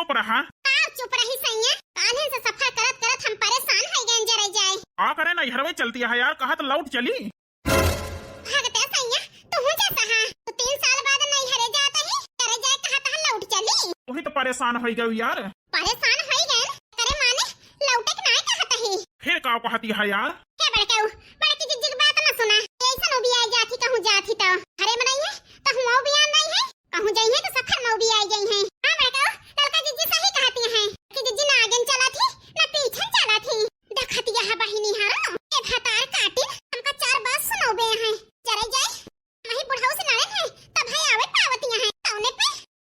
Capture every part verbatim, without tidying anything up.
चुप रहा। का चुप रही सैया? काल्हिन से सफर करत करत हम परेशान होइ गए जरे जाए। का करे नैहरवे चलती है यार, कहा तो लौट चली। भागते सैया, तू हूँ जा सहा। तू तीन साल बाद नैहरे जात ही, जरे जाए कहा तहा लौट चली। तू ही तो परेशान होइ गई यार। परेशान होइ गए, करे माने लौटे के नाय कहत ही। फिर का कहती है यार? हे बड़काऊ, बड़की जिज्जी की बात न सुना। ऐसन उबियाई जात ही कहूँ जात ही तो। अरे मनई है, तो हुआ उबियान नहीं है। कहूँ जाई है तो सफर में उबियाई जाई है। हाँ बड़काऊ, ललका जिज्जी सही कहती है कि जिज्जी ना आगे चला थी, ना पीछे चला थी। देखतिया है बहिनी हारो, ये भतार काटिन हमका चार बात सुनौबे हैं। जरे जाए, वही बुढ़ऊ से लड़े हैं, तब है आवे पावतिया हैं। कौने पे?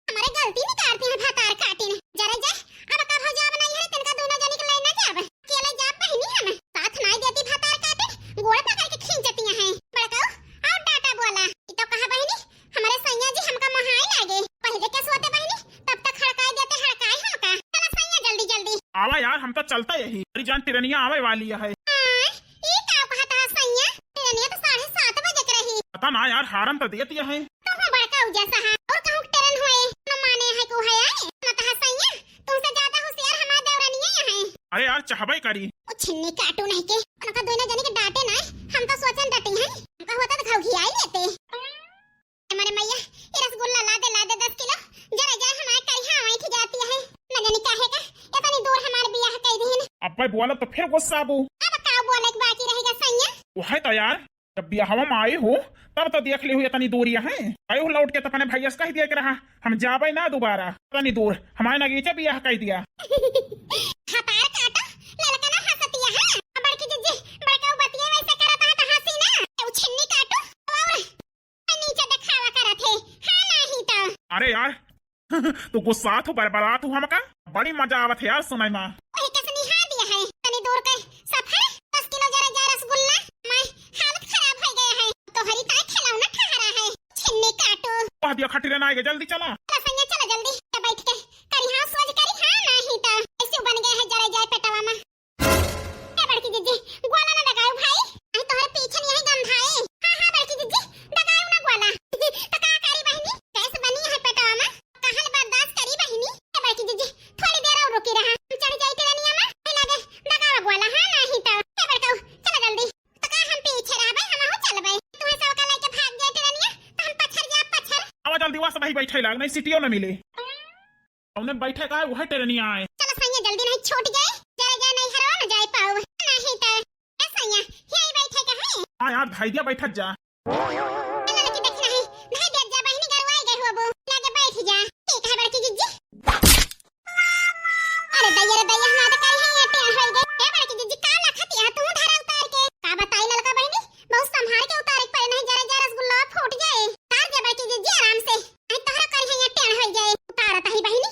हमारे गलती निकारती हैं भतार काटिन। जरे जाए, अब का भौजाब नहीं है, तिनका दोनों जनी के ले ना जाब। अकेले जाब बहिनी हम, साथ नहीं देती भतार काटिन, गोड़ पकड़ के खींचतिया हैं। बड़काऊ, और डाटा बोला, ई तो कहा बहिनी, हमारे सैया जी हमका मोहाए लागे। पहले के सोते बहिनी, तब तक हड़काई देते, हड़काए हमका। चला सैया जल्दी जल्दी। आवा यार, हम तो चलता यही। अरे जान, टेरनिया आवे वाली है। हाँ, ई का कहत है सैया? टेरनिया तो साढ़े सात बजे के रही। पता ना यार, हारन तो देती है। तू हो बड़का उजा सहा, और कहूँ टेरन होए, न माने है को है आए, न तहा सैया, तुमसे ज्यादा होशियार हमार देवरनिया है। अरे यार, चाहबे करी। ओ छिन्नी काटू नहीं के, उनका दोनों जने के डांटे ना, हम तो सोचन डटी हैं, हमका होता तो घाव घियाई लेते। हमारे मैया, ये रसगुल्ला ला दे, ला दे दस किलो। जरा, जरा हमारे करिहा ऐंठ जाती है। न जानी काहे का, इतनी दूर हमार बियाह कई दीन। अब्बे बोला तो फिर गुस्सा आबू। अब का बोले के बाकी रहेगा सैया? वो है तो यार, जब बियाहवा में आई हो, तब तो देख ली हुई इतनी दूर यहाँ। आयो लौट के तो अपने भैया से कह दिया कि रहा, हम जाबे ना दोबारा। इतनी दूर, हमारे नगीचे बियाह कह दिया। खतार काटा, ललका ना हंसतिया है। अब बड़की जिज्जी, बड़का बतिया वैसे करता है तो हंसी ना। वो छिन्नी काटू, और नीचे देखावा करत है, हाँ नाही तो। अरे यार, तू गुस्सात हो, बरबरात हो हमका? बड़ी मजा आवत है यार सुनाई मा। वही के सनिहा दिया है, तनी दूर के सफर, दस किलो जरा जा रसगुल्ला, मैं हालत खराब हो गया है। तोहरी ताई खिलौना ठहरा है, छिन्नी काटू। कह दिया खटिरे ना आएगा, जल्दी चला। चला संगे चला जल्दी, तो बैठ के करी हाँ सोच करी हाँ नाही तो। ऐसे बन गया है जरा जाए पेटवा में। ए बड़की जिज्जी, ग्वाला ना दगाऊ भाई, आई तोहरे पीछे नहीं आई गंधाए। हाँ, हाँ, बड़की जिज्जी, दगाऊ ना ग्वाला। तो का करी बहिनी, गैस बनी है पेटवा में, कहल बर्दाश्त करी बहिनी। ए बड़की जिज्जी, थोड़ी देर और रुकी रहा, हम चढ़ जाई टेरनिया में, ए लगे दगावा ग्वाला, हाँ, नाही तो। ए बड़काऊ, चला जल्दी। तो का हम पीछे रहबे, हम हो चलबे, तुम्हें सबका लेके भाग जाए टेरनिया, तो हम पछर जाब, पछर। आवा जल्दी, वहाँ से नहीं बैठे लाग, नहीं सीटियो न मिले। उन्हें बैठे का है, वह टेरनिया आए। चलो सैया, जल्दी नहीं छूट जाए, जरा जाए नहीं हरो न जाए पाओ, नहीं तो। ए सैया, यही बैठे का है। हाँ यार, भाई दिया बैठत जा। चलो लड़की देख नहीं, भाई देख जा, बहिनी गरवाई गई हो बो, लगे बैठ जा। ठीक है बड़की जिज्जी। अरे दैया रे दैया, हमार तो करी है ये टेढ़ हो गए। ए बड़की जिज्जी, का लखत यहाँ तू धरा उतार के? का बताई ललका बहिनी, बहुत संभाल के उतारे के पड़े, नहीं जरा जरा रसगुल्ला फूट जाए। उतार दे बड़की जिज्जी आराम से। आई तोहरा करी है ये टेढ़ हो जाए। उतारत ही बहिनी।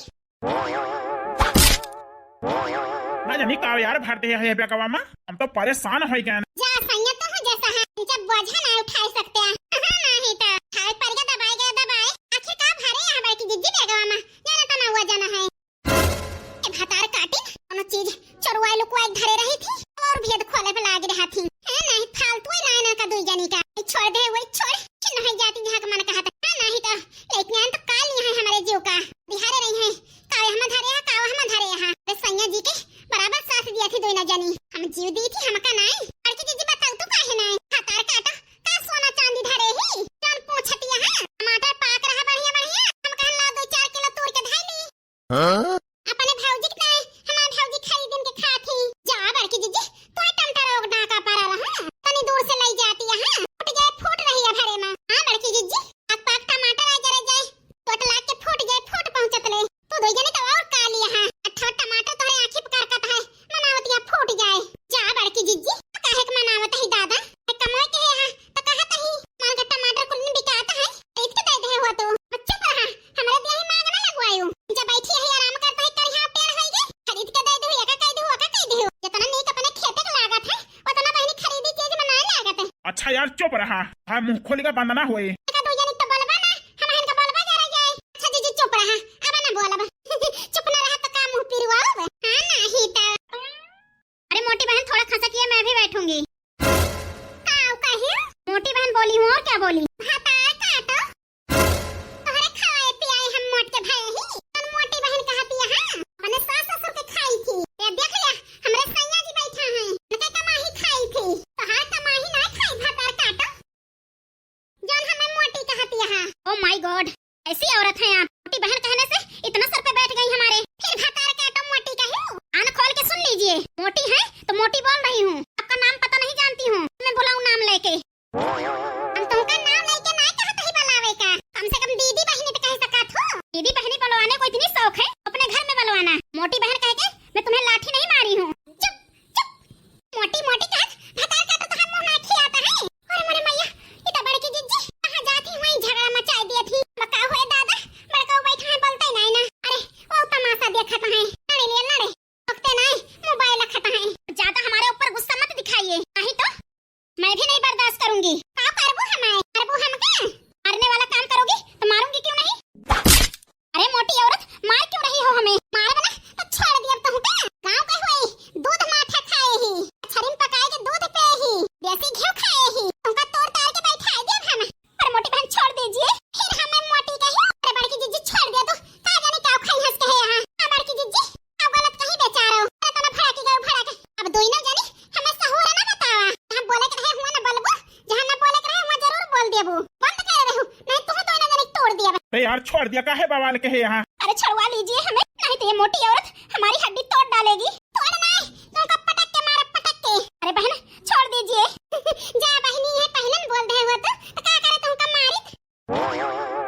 ना जानी का यार भर दे है बेगवा में। हम तो परेशान हो गए। जा सैया तो हो जैसा है, जब बोझा ना उठा सकते हैं। हाँ, नहीं तो। खाए पड़ गया दबाए गया दबाए। आखिर का भरे यहाँ बड़की जिज्जी बेगवा में? जाना तो ना हुआ जाना है। ए भतार काटिन, कोनो चीज चोरवाए लुकवाए धरे रही थी और भेद खोले पे लाग रहा थी। है नहीं, फालतू ही लाइन का दुई जनी का। छोड़ दे, वही छोड़। छिन हो जाती जहाँ का मन कहा था। हाँ, नहीं तो लेके आन तो काल यहाँ है हमारे जीव का। बिहारे रही है, कावे हम धरे यहाँ, कावे हम धरे यहाँ। अरे सैया जी के बराबर साथ दिया थी दोनों जनी। हम जीव दी थी, हमका नहीं। बड़की जिज्जी बताऊ तू काहे नहीं? भतार काटा, का सोना चांदी धरे ही? जान पूछतिया है। टमाटर पाक रहा बढ़िया बढ़िया। हम कहन ला दो चार किलो तोड़ के धाई ली। हाँ? अपने भौजी के नहीं, हमार भौजी खरीदन के खात ही। जा बड़की जिज्जी, तोहे टमाटर ओग ना का पारा रहा, तनी दूर से लई जाती है, फूट जाए, फूट रही है भरे में। हाँ बड़की जिज्जी, पाक पाक टमाटर आ जरे जाए, चोट लाग के फूट जाए, फूट पहुँचत ले। तू दो जने तो और का लिया है, अठवा टमाटर तोहरे आँखी पे करकत है, मनावतिया फूट जाए। जा बड़की जिज्जी, काहे के मनावत ही दादा, ए कमोय के है, तो कहत ही, माल का टमाटर कुल बिकात है, खरीद के दे दे हुआ तू। बच्चे पर हाँ, हमरे दिया ही मांग ना लगवायु। जब बैठी है आराम करता है, करिहा टेढ़ होई गे। खरीद के दे दे, एका कह दे, ओका कह दे। जितना नीक अपने खेते के लागत है, उतना बहिनी खरीदी चीज में ना लागत है। अच्छा यार, चुप रहा। हाँ, मुंह खोली का बंद ना होए। एका दू जनी तो बोलबा ना, हम हन का बोलबा जरा जाए। अच्छा जीजी, चुप रहा, अब ना बोलब। चुप ना रहा तो का मुंह पिरवाओ? हाँ, नहीं तो। अरे मोटी बहन, थोड़ा खसकिए, मैं भी बैठूंगी। काऊ कही? मोटी बहन बोली हूँ, और क्या बोली? भतार काटो। तोहरे खाए पियाए हम मोट के भए ही। कौन मोटी बहन कहती है? Oh my God, ऐसी औरत हैं आप। मोटी बहन कहने से इतना सर पे बैठ गई हमारे। फिर भतार काटो मोटी कही। कान खोल के सुन लीजिए, मोटी है तो मोटी बोल रही हूँ, आपका नाम पता नहीं जानती हूँ, मैं बुलाऊं नाम लेके। हम तुमका नाम लेके ना कहत ही बुलावे का, कम से कम दीदी बहिनी तो कह सकत हो। दीदी बहिनी बुलवाने को इतनी शौक है, अपने घर में बुलवाना। मोटी बहन कह के मैं तुम्हें लाठी नहीं मारी हूँ। चुप, चुप। मोटी मोटी कहत भतार काटो तो हम मुंह ना खियाता है। अरे मोरे मैया, ई तो बड़की जिज्जी कहाँ जाती हुई झगड़ा मचाई दिया थी। बका हुए दादा, बड़का बैठा है बोलते ही नहीं ना। अरे वो तमाशा देखत है, लड़े लिए लड़े, भुगते नहीं, मोबाइल रखत है। ज्यादा हमारे ऊपर गुस्सा मत दिखाइए, नहीं तो मैं भी नहीं बर्दाश्त करूंगी। का करबू हमारे? करबू हमके? मरने वाला काम करोगी तो मारूंगी क्यों नहीं? अरे मोटी औरत, मार क्यों रही हो हमें? मारब ना तो छोड़ दियब तुमके। गाँव के होई, दूध माठा खाए ही, छरिन पकाए के दूध पे ही, देसी घी खाए ही, तुमका तोड़ ताड़ के बैठाए दियब हम। अरे मोटी बहन, छोड़ दीजिए। फिर हमें मोटी कही, अरे बड़की जिज्जी छोड़ दे तू, का जाने का खाई हंस के है यहाँ। हाँ बड़की जिज्जी, अब गलत कहीं बेचारो, अरे तना भड़क गयो भड़क। अब दोनों जनी हमें सहूर ना बतावा, जहाँ बोले के रहे हुआ ना बोलबू, जहाँ ना बोले के रहे हुआ जरूर बोल देबू। बंद कर रहू, नहीं तुम दोनों जनी तोड़ दिया। अरे यार छोड़ दिया, काहे बवाल के है यहाँ? अरे छुड़वा लीजिए हमें, नहीं तो ये मोटी औरत हमारी हड्डी तोड़ डालेगी। तोड़ नहीं, तुमका पटक के मारा, पटक के। अरे बहन छोड़ दीजिए। जा बहनी है, पहले न बोल दे हुआ तो, तो का करे तुमका मारी?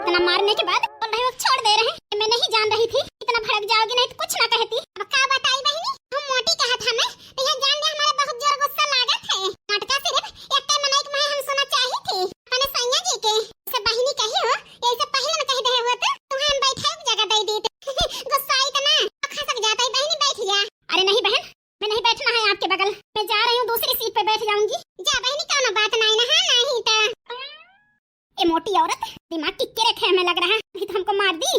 इतना मारने के बाद बोल रहे हो छोड़ दे रहे हैं। मैं नहीं जान रही थी इतना भड़क जाओगी, नहीं तो कुछ ना कहती। अब का बताई बहनी, हम मोटी कहत हमें, तो यह जान ले हमारा बहुत जोर गुस्सा लागत है। मटका सिर्फ एक मनई के माय हम सुना चाही थी, अपने सैया जी के। इसे बहनी कही हो, यही से पहले न कह दे हो तो तुम्हें हम बैठे एक जगह दे दी। गुस्सा इतना खसक जाता है बहनी, बैठ जा। अरे नहीं बहन, मैं नहीं बैठना है आपके बगल, मैं जा रही हूँ दूसरी सीट पे बैठ जाऊंगी। जा बहनी, कोनो बात नहीं ना, हाँ नहीं तो। ए मोटी औरत, दिमाग किक्के रखे हमें लग रहा है, नहीं तो हमको मार दी।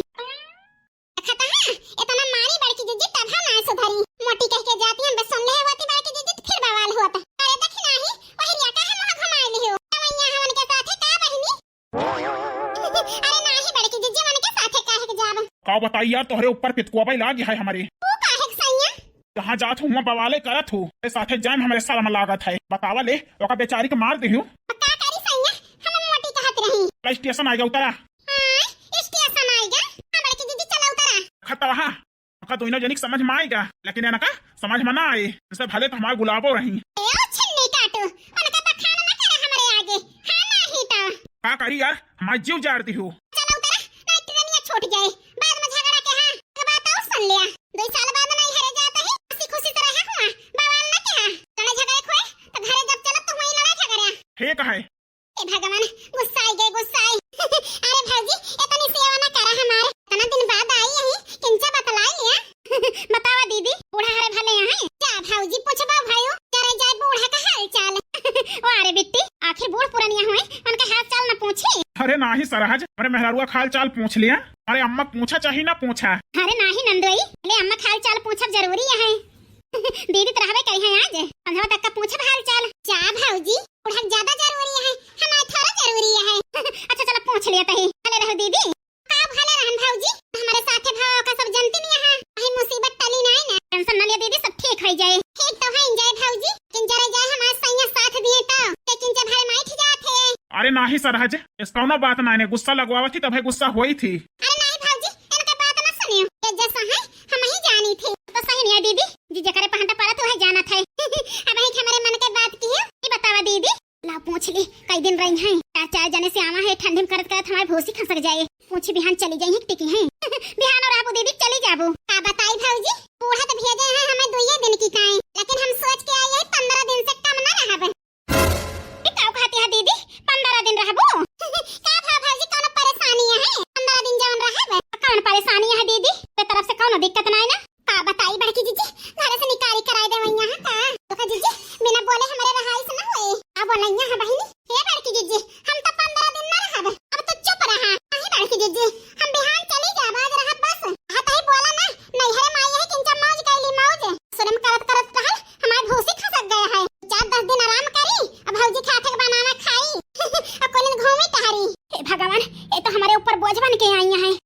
देखा था, हाँ, इतना मारी बड़की जिज्जी तब हम आए सुधरी। मोटी कह के जाती हम बस सुन ले होती बड़की जिज्जी तो फिर बवाल हुआ था। अरे देखी नाही, वही रिया का हम वहाँ घुमाए लियो। तवैया हम उनके साथ है का बहनी? अरे नाही बड़की जिज्जी, उनके साथ है काहे के जाब? का बताई यार, तोहरे ऊपर पितकुआ भाई लाग है हमारे। तू काहे के सैया? जहाँ जात हूँ, वहाँ बवाले करत हूँ। तेरे साथे जाए में हमरे शर्म लागत है। बतावा ले, ओका बेचारी के मार दिहू। का करी सैया, हम मोटी कहत रही। चला स्टेशन आएगा, उतरा। हाँ, स्टेशन आएगा। हाँ, बड़की दीदी, चला उतरा। खत वहाँ, ओका दोनों जनिक समझ में आएगा, लेकिन एनका समझ में ना आए। इनसे भले तो हमार गुलाबो रही। ए, ओ छिन्नी काटू, उनका बखान ना करे हमरे आगे। हाँ, नाही तो। का करी यार, हमार जीव जाड़ दिहू। चला उतरा, नहीं ट्रेनिया छूट जाए। बाद में झगड़ा के हाँ, एक बात और सुन लिया। दो साल बाद नहीं घरे जाता है, हंसी खुशी से रहा हुआ, बवाल ना क्या? लड़ाई झगड़े खोए, तो घरे जब चलब तो वहीं लड़ाई झगड़ा। ठीक है। ए भगवान, गुस्सा आई गए, गुस्सा आई। अरे भौजी, इतनी सेवा ना करा हमारे, इतना दिन बाद आई यही, किंचा बतलाई लिया। बतावा दीदी, बूढ़ा हरे भले यहाँ? जा भौजी, पूछबा भाई, जरा जाए बूढ़ा का हाल चाल। ओ अरे बिट्टी, आखिर बूढ़ पुरनिया हुए, उनका हाल चाल ना पूछी? अरे नाही सरहज, अरे मेहरारुआ का हाल चाल पूछ लिया। अरे अम्मा पूछा चाही ना पूछा? अरे नाही नंदोई, ले अम्मा का हाल चाल पूछब जरूरी है। दीदी तो रहबे करी है आज, संझवा तक का पूछब हाल चाल। जा भौजी, बुढ़क ज्यादा जरूरी है, हमारे थोड़ा जरूरी है। अच्छा चलो पूछ लिया तही, भले रहो दीदी। का भले रहन भौजी, हमारे साथे भाव का सब जनती नहीं है, वही मुसीबत टली नहीं ना। टेंशन ना लिया दीदी, सब ठीक हो जाए। ठीक तो है जाए भौजी, लेकिन जरा जाए हमारे सैया साथ दिए तो, लेकिन जब हर माइठ जात है। अरे नाही सरहज, इस कौनो बात ना, इन्हें गुस्सा लगवावत थी तब है गुस्सा हुई थी। अरे नाही भौजी, इनका बात ना सुनियो, ये जैसा है हम ही जानी थी। तो सही नहीं है दीदी, जी जकरे पहनता पड़ा तो है जाना था। अब ही हमारे मन के बात की है, ये बतावा दीदी। ला पूछ ली, कई दिन रही हैं, चार चार जने से आवा है, ठंडी में करत करत हमारे भूसी खसक जाए। पूछी बिहान चली जाई हैं, टिकी हैं। बिहान और आबू दीदी, चली जाबू। का बताई भौजी, बूढ़ा तो भेजे हैं हमें दुइये दिन की काई, लेकिन हम सोच के आई है पंद्रह दिन से कम ना रहब। ए, का कहती है दीदी, पंद्रह दिन रहबू? का भा भौजी, कौनो परेशानी है? पंद्रह दिन जवन रहब। कौन परेशानी है दीदी? तेरे तरफ से कौनो दिक्कत ना है ना? का बताई बड़की जीजी, घर से निकारी कराई दे वैया है का? देखा जीजी, बिना बोले हमारे रहाइश ना होए। अब बोलैया है बहिनी, हे बड़की जीजी, हम तो पंद्रह दिन ना रहब। अब तो चुप रहा। नहीं बड़की जीजी, हम बिहान चली जाब, आज रहब बस। हाँ तही बोला ना, नैहरे माई है किंचा मौज कैली मौज। सुरम करत करत रहल, हमार भूसी खसक गया है। चार दस दिन आराम करी, अब भौजी के हाथे के बनावा खाई। अब कोलिन घूमी टहरी। हे भगवान, ये तो हमारे ऊपर बोझ बन के आई हैं।